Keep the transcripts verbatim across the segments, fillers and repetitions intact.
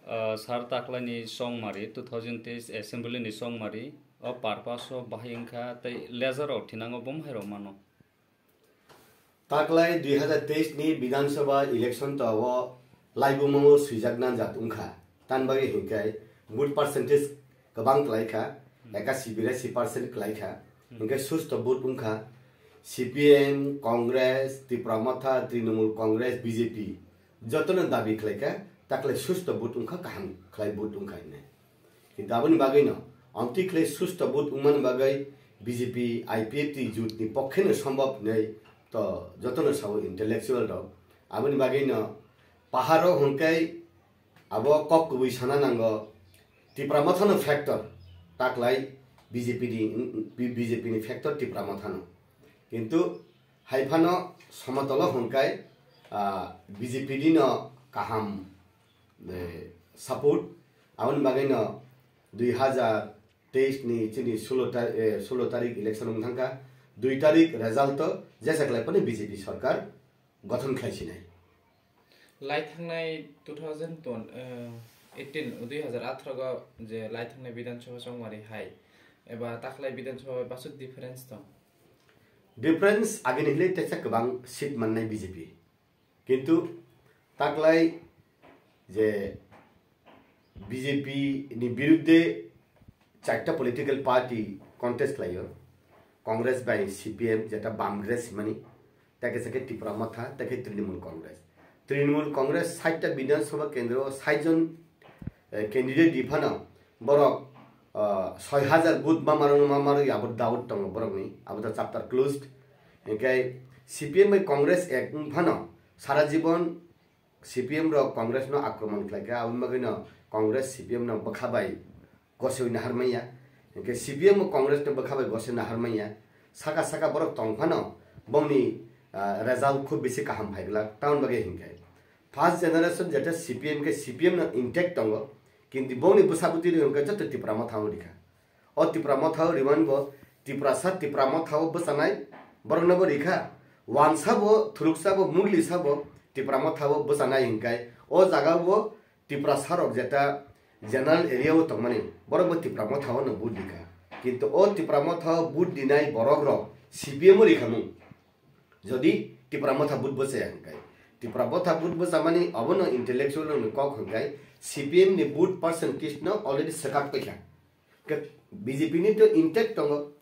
Ah, sir, taklaini chongmari, two thousand teis assembly ni chongmari, o purpose o bahai wngkha, tei ledger rok thinango bom hai rok mano. Taklai dui hazar teis ni Bidhan Sabha election to o laibuma o swijak nangjak wngkha. Tan bagwi hinkhe vote percentage kwbang kwlai kha, ekasi birasi percent kwlai kha. Hinkhe susto vote wngkha C P M, Congress, Tipra Motha, Trinamool Congress, B J P. Jotono dabi khlai kha, taklai susto vote wngkha, kaham khlai vote wngkha hinwi. Kintu aboni bagwino, amtwi khlai susto vote wngmani bagwi B J P, I P F T jut ni pokhe no sombhob hinwi to jotono sao intellectual rok. Aboni bagwino paharo hwnkhai abo kok kubui sana nango, Tipra Mothano factor, taklai B J P ni, B J P ni factor Tipra Mothano. Kintu hai phano somotolo hwnkhai, ah, B J P ni no kaham, eh, support. Aboni bagwino dui hazar teis ni chini sulo ta-, eh, sulo tarik election wng thangkha. Dui tarik result to jesa khlai phano B J P sarkar gothon khlai sinai. Lai thangnai two thousand twenty, eh, eighteen, dui hazar atharo go je lai thangnai Bidhan Sabha chongmari hai, eba taklai Bidhan Sabha bai basuk difference tong? Difference agini hile teisa kwbang seat mannai B J P. Kintu taklai je B J P ni birudde charta political party contest khlaio, Congress bai C P M, jeta bam dress himani, tei kisa khe Tipra Motha, tei khe Trinamool Congress. Trinamool Congress sait ta Bidhan Sabha kendro o sait jon, eh, candidate di phano borok, ah, soi hajar vote ma maro ma maro abo doubt tongo borokni, abo to chapter closed. Hinkhe C P M bai Congress ek wng phano sara jibon C P M rok Congress no akromon khlai kha, aboni bagwi no Congress C P M no bwkha bai gosoi nahar manya. Hinkhe C P M bo Congress no bwkha bai gosoi nahar manya. Saka saka borok tong phano bongni, ah, result khub bisi kaham phai glak. Tamoni bagwi hinkhe first generation jeta C P M khe C P M no intact tongo, kintu bongni bwsa bwtwi rw hinkhe joto Tipra Motha o rikha. O Tipra Motha o rimani bo Tiprasa Tipra Motha o bwchanai borokno bo rikha. Wansa bo, thuruksa bo, muglisa bo Tipra Motha o bwchanai hinkhai o jaga o Tiprasa rok jeta general area o tongmani borok bo Tipra Motha o no vote rikha. Kintu o Tipra Motha o vote dinai borok rok C P M o rikha mung. Jodi Tipra Motha vote bwchaya hinkhai, Tipra Motha vote bwchamani obono intellectual rokni kok hinkhai C P M ni vote percentage no already swkak paikha. Ke B J P ni to intact tongo.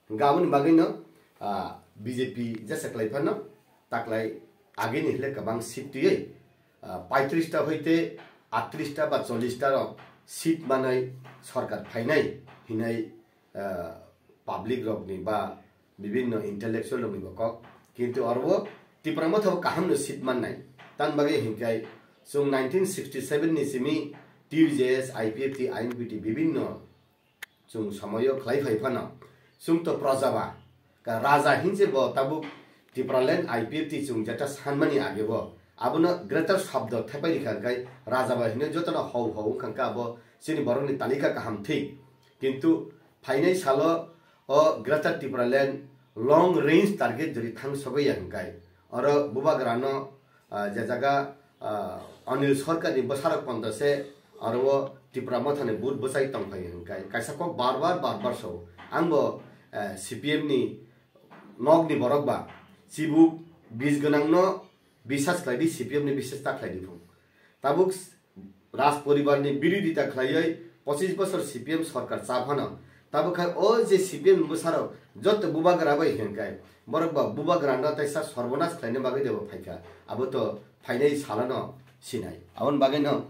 Gaboni bagwi no, ah, B J P jesa kwlai phano taklai agini hile kwbang seat twiwi, ah, paitris ta hoite aatris ta ba chollish ta rok seat manai sorkar phainai hinai, ah, public rokni ba bibinno intellectual rokni bo kok. Kintu oro Tipra Motha bo kaham no seat mannai. Tan bagwi hinkhai chwng nineteen sixty seven ni simi T U J S, I P F T, I N P T bibinno chwng somoyo khlai phai phano chwng to proja ba. Ka raja hinse bo tabuk Tipraland I P F T chwng jeta sanmani age bo. Abono greater shabdo thepai rikha hinkhai raja ba hinwi jotono hau hau wngkha khe abo chini borokni talika kaham thik. Kintu phainai salo o Greater Tipraland long range target jori thang sogwi ya hinkhai oro bubagrano, ah, je jaga, ah, Anil Sarkar ni bwsarok pondo se oro o Tipra Motha ni vote bwchai tongphai hinkhai kaisa kok bar bar bar bar so ang bo, eh, C P M ni nok ni borok ba chibuk bij gwnang no bisas khlai di, C P M ni bisas ta khlai di phung. Tabuk Raj poribar ni birodita khlaiwi pochis bosor C P M sorkar cha phano. Tabuk khai o je C P M ni bwsarok joto bubagra bai hinkhai borok ba bubagra no teisa sorbonas khlaina bagwi de bo phaikha. Abo to phainai salo no sinai. Aboni bagwi no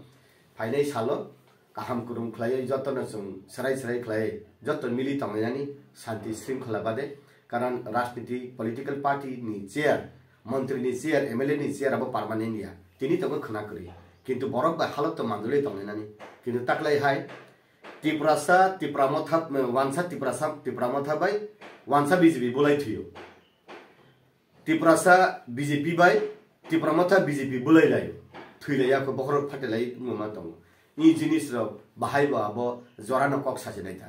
phainai salo kaham kwrwng khlaiwi joto no chwng swrai swrai khlaiwi joto mili tonglainani shanti shringkhola bade. Karon rajniti political party ni chair, montri ni chair, M L A ni chair abo permanent ya. Tini tongo khwna kwrwi. Kintu borok bai halok to manjolwi tonglainani. Kintu taklai hai Tiprasa, Tipra Motha, wansa Tiprasa, Tipra Motha bai wansa B J P bulai thuyo. Tiprasa B J P bai Tipra Motha B J P bulai laio. Thwi laiya kho bokhorok phate lai wngma tongo. Ni jinis rok bahai bo abo jora no kok sachi nai ta.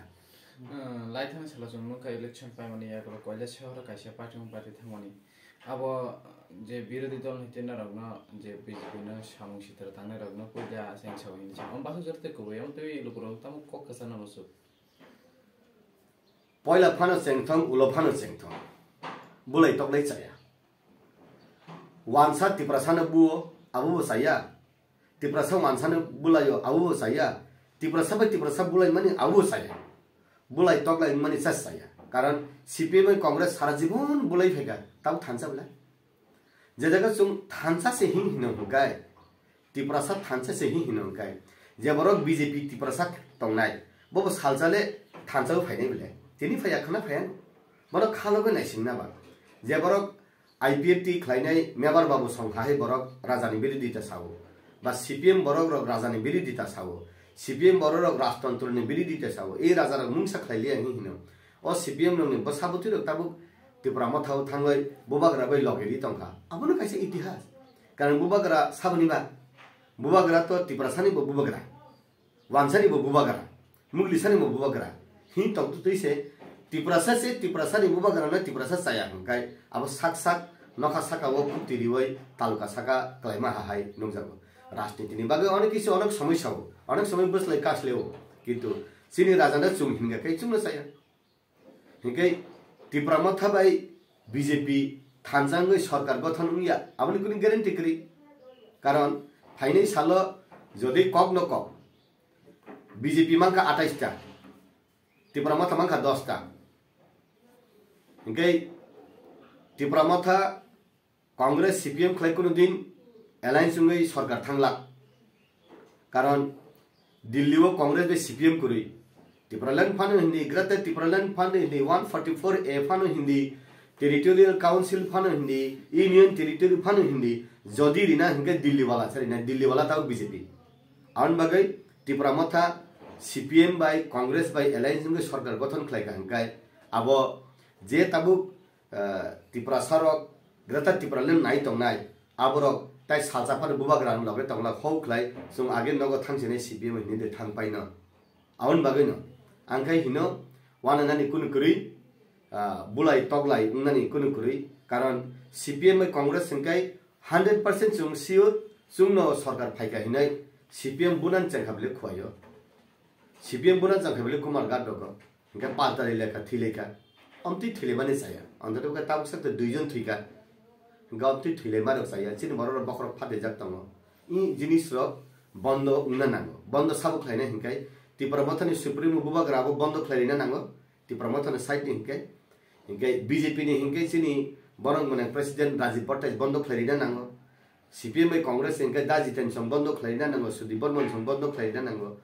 Hmm, lai thang salo chwng nukha election paimani yagulo koila sehoro kaisa party wng party thangmani. Abo je birodhi dol ni tei norokno je B J P no samung sitra tangnai rokno puila cheng sao hinwi sa. Omo basu jora tei kubui omo tei lukurok tamo kok kwchangno muchuk. Poila phano chengthong, ulo phano chengthong. Bulai toklai chaya. Wansa Tiprasano buo, abo bo chaya. Tiprasa wansano bulaio, abo bo chaya. Tiprasa bai Tiprasa bulai mani, abo bo chaya. Bulai toklai mani chas chaya. Karon C P M bai Congress sara jibon bulai phaikha, tabo thansa bwle. Je jaga chwng thansa se hing hino hwnkhe, Tiprasa thansa se hing hino hwnkhe, je borok B J P Tiprasa tongnai, bobo salsa le thansa o phainai bwle. Tini phaiya khwna phaiya. Bono khalogwi naisingna ba. Je borok I P F T khlainai Mebar Babu songkha hai borok rajani birodita sao, ba C P M borok rok rajani birodita sao, C P M borok rok rajtantroni birodita sao, ei raja rok mungsa khlai liya hing hino. O C P M rokni bwsa bwtwi rok tabuk Tipra Motha o thangwi bubagra bai loge ri tongkha. Abono kaisa itihas. Karon bubagra saboni ba? Bubagra to Tiprasani bo bubagra. Wansani bo bubagra, Muglisani bo bubagra. Hini tongtwtwi se Tiprasa se Tiprasani bubagrano Tiprasa chaya hwnkhe abo sak sak nokha saka o khukti riwi taluka saka kwlaima ha hai nukjago. Rajnitini bagwi onek kisi onek somoi sao, onek somoi bwslai kasleo, kintu chini rajano chwng hinkha khe chwngno chaya. Hinkhe Tipra Motha bai B J P thansa wngwi sorkar gothon wngya, aboni kunu guarantee kwrwi. Karon phainai salo jodi kok no kok, B J P mankha atais ta, Tipra Motha mankha dos ta. Hinkhe Tipra Motha Congress C P M khlai kunu din alliance wngwi sorkar thanglak. Karon Delhi o Congress bai C P M kwrwi. Tipraland phano hindi, Greater Tipraland phano hindi, one forty-four A phano hindi, Territorial Council phano hindi, Union Territory phano hindi, jodi rina hinkhe Delhi wala se rina, Delhi wala tao B J P. Aboni bagwi Tipra Motha C P M bai Congress bai alliance wngwi sorkar gothon khlaikha hinkhe abo je tabuk ah, Tiprasa rok, Greater Tipraland nai tongnai, aborok tai salsa phano bubagra ni loge tongla hou khlai, chwng age nogo thangsinai C P M hinwi de thang paino. Aboni bagwino ang khai hino, wana nani kunu kwrwi, ah, bulai toklai wngnani kunu kwrwi, karon C P M bai Congress hwnkhe hundred percent chwng sure chwngno sorkar phaikha hinwi C P M bunan chengkha bile khuaio. C P M bunan chengkha bile Kumar Ghat rogo. Hingke pantari lekha thwi lekha. Amtwi thwi lemani chaya. Anto tei tabuk sakte duijon thwikha. Hingke amtwi thwi lemani chaya. Chini borok rok bokhorok phatrijak tongo. I jinis rok bondo wngna nango. Bondo sabo khlaina hingke Tipra Mothani Supremo Bubagra bo bondo khlai rina nango. Tipra Mothani side ni hingke. Hingke B J P ni hingke chini borok mwnang President Rajib Bhattacharyya bondo khlai rina nango. C P M bai Congress hingke da Jiten song bondo khlai rina nango, Sudip Barman song bondo khlai rina nango.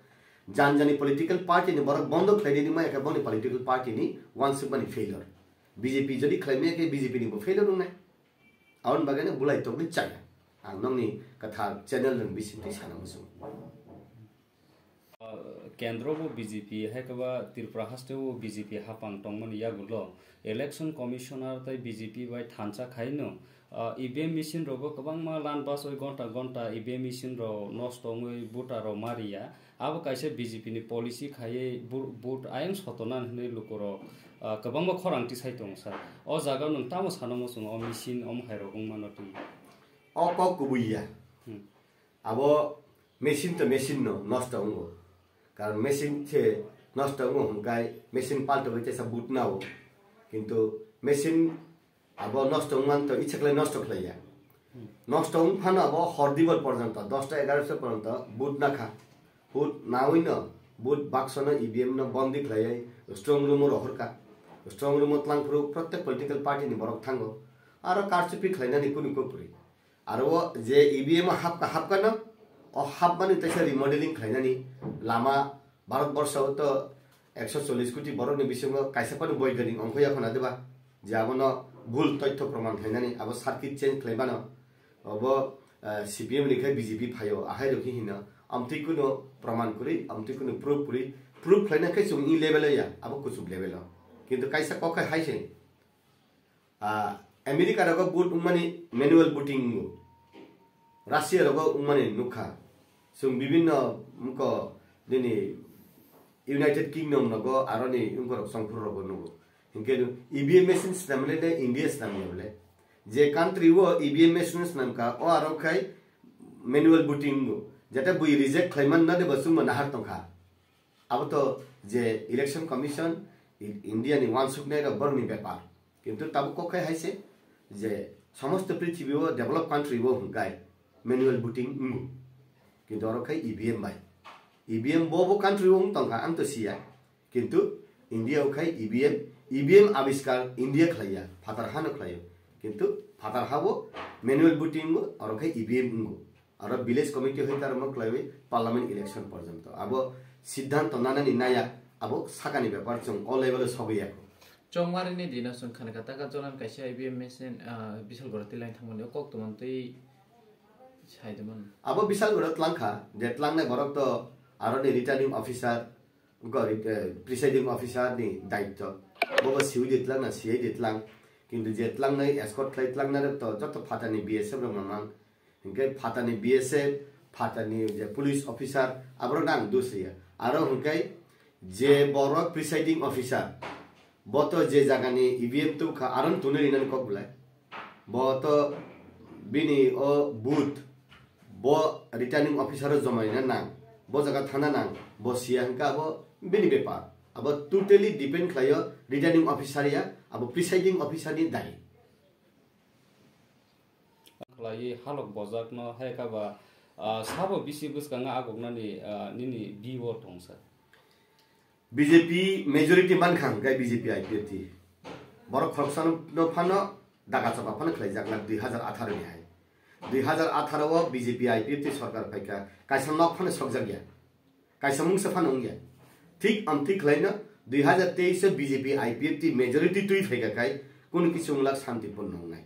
Jan jani political party ni borok bondo khlai rina maya khe boni political party ni wansukmani failure. B J P jodi khlai maya khe B J P ni bo failure wngnai. Aboni bagwi no bulai tokni chaya. Ang nokni kwthar channel rok bisingtwi sana muchung. Kendro bo B J P, hai khe ba Tripura haste o B J P hapang tongmani yagulo election commissioner tei B J P bai thansa khaino, ah, E V M machine rogo kwbangma lan basoi gonta gonta E V M machine rok nosto wngwi voter rok mariya. Abo kaisa B J P ni policy khaiwi bu-, vote ayang sotonani hinwi lukurok, ah, kwbangma khorang tisai tongo sir. O jaga nwng tamo sana muchungo o machine omo hai rok wngmano twi? O kok kubui ya. Hmm. Abo machine to machine no nosto wngo. Karon machine se nosto wngo hwnkhe machine paltogwi teisa boot nao. Kintu machine abo nosto wngmang to ichakle nosto khlaiya. Nosto wng phano abo hor dibor porjonto, dosta egarosta porjonto boot nakha. Boot nawi no boot baksa no E V M no bondi khlaiwi strong room o rohorkha. Strong room o twlang phuru protek political party ni borok thango. Aro karchupi khlainani kunu kok kwrwi. Aro o je E V M o hapka, hapkano, o hapmani teisa remodeling khlainani lama Bharat borsho o to ekso chollish koti borokni bisingo kaisa phano boiganik ongkho ya khwna diba? Je abono bhul toitho proman khlainani, abo circuit change khlaimano, obo, eh, C P M ni khe B J P phaio, ahai rokhi hino, amtwi kuno proman kwrwi, amtwi kuno proof kwrwi, proof khlaina khe chwng i level o ya, abo kuchuk level o. Kintu kaisa kok hai hai se. Ah, America rogo vote wngmani manual voting wngo. Russia rogo wngmani nukha. Chwng bibinno wngkho nini United Kingdom rogo aroni wngkorok chongphuru rogo nugo. Hinkhe E V M machine swnamle de India swnamya bole. Je country o E V M machine swnamkha, o aro khai manual voting bo. Jata bui reject khlaiman na de bo chwngbo nahar tongkha. Abo to je election commission, I-, India ni wansuknai rok borokni bepar. Kintu tabuk kok khai haise je somosto prithibi o develop country o hwnkai manual voting wngo. Kintu oro khai E V M bai. E V M bo bo country o wng tongkha, ang to siya. Kintu India o khai E V M, E V M abiskar India khlaiya, phatar hano khlaio. Kintu phatar habo manual voting bo, oro khai E V M wngo. Aro village committee hoi karmo khlaiwi parliament election porjonto. Abo siddhanto nanani naya, abo sakani bepar chwng o level o sogwi yakho. Chongmarini dino chwng khanaka taka jolan kaisa E V M machine, ah, Bisalgora tilain thangmani o kok tongmani twi sai tongmani. Abo Bisalgora tlangkha, je tlangnai borok to aroni returning officer, Gori, eh, presiding officer ni daityo. Bobo siwi di tlang na siyai di tlang. Kintu je tlang nai escort khlai tlang na rok to joto phatani B S F rok mamang. Hingke phatani B S F, phatani je police officer, aborok nang dusriya. Aro hingke je borok presiding officer, bo to je jagani E V M tubukha, aron tunui rinani kok belai. Bo to bini o booth, bo returning officer o joma rina nang, bo jaga thana nang, bo siya hingka abo bini bepar. Abo totally depend khlaio returning officer ya, abo presiding officer ni dai. Khlaiwi halok bojakno hai kha ba, ah, sabo bisi bwskango agoknani, ah, nini view o tong sa? B J P majority mankha hwnkhe B J P I P F T. Borok khoroksano phano daga chapa phano khlaijak na dui hazar atharo ni hai. Dui hazar atharo o B J P I P F T sorkar phaikha, kaisa nok phano sokjak ya. Kaisa mungsa phano wngya. Thik amthik khlaino dui hazar teis o B J P I P F T majority twi phaikha khai kunu kisu wngla shanti purno wngnai.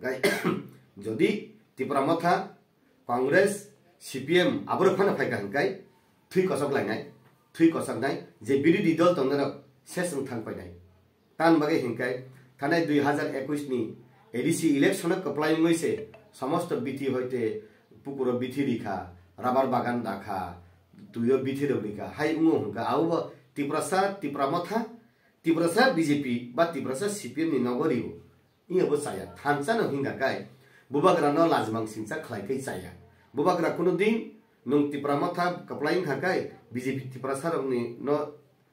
Gai-, jodi Tipra Motha, Congress, C P M aborok phano phaikha hwnkhe thwi kosok lainai, thwi kosoknai je birodhi dol tongnairok ses wng thang painai. Tan bagwi hwnkhe thanai dui hazar ekwis ni A D C election o kwplai wngwi se somosto bithi hoite pukuro bithi rikha, rabar bagan dakha, twi o bithi rok rikha, hai wngo hwnkhe abo bo Tiprasa, Tipra Motha, Tiprasa B J P ba Tiprasa C P M ni nogo rio. Iya bo chaya, thansa no hingka kai. Bubagra no lajmang singcha khlai kai chaya. Bubagra kuno din nung Tipra Motha kwplai wngkha kai B J P Tiprasa rok ni no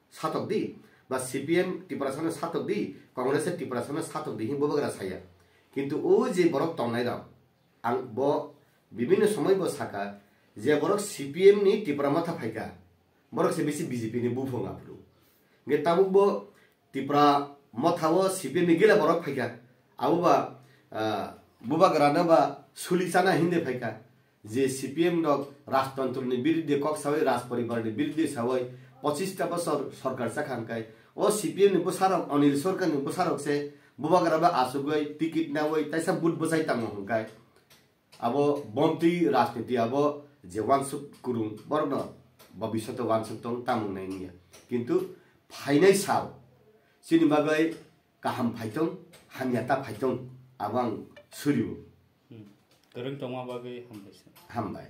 satok di, ba C P M Tiprasa no satok di, Congress Tiprasa no satok di hin bubagra saya. Kintu o je borok tongnai rok, ang bo bibinno somoi bo saka je borok C P M ni Tipra Motha phaika, borok se bisi B J P ni buphang aphuru. Nge tabuk bo Tipra Motha o C P M ni gila borok phaikha, abo ba, ah, bubagra no ba suli chana hinde phaikha, je C P M rok rajtantro ni biruddhe kok sawi, raj poribar ni biruddhe sawi, pochista bosor sorkar chakha hwnkhe, o C P M ni bwsarok, Anil Sarkar ni bwsarok se bubagra ba achugwi ticket nawi taisa but bwchai tamo hwnkhe, abo bomtwi rajniti abo je wansuk kurung borokno bobisyoto wansuk tong tamung nai wngya. Kintu phainai sao chini bagwi kaham phaitong, hamya ta phaitong, abo ang surio. Hmm. Kwrwng tongma bagwi hambai se. Hambai.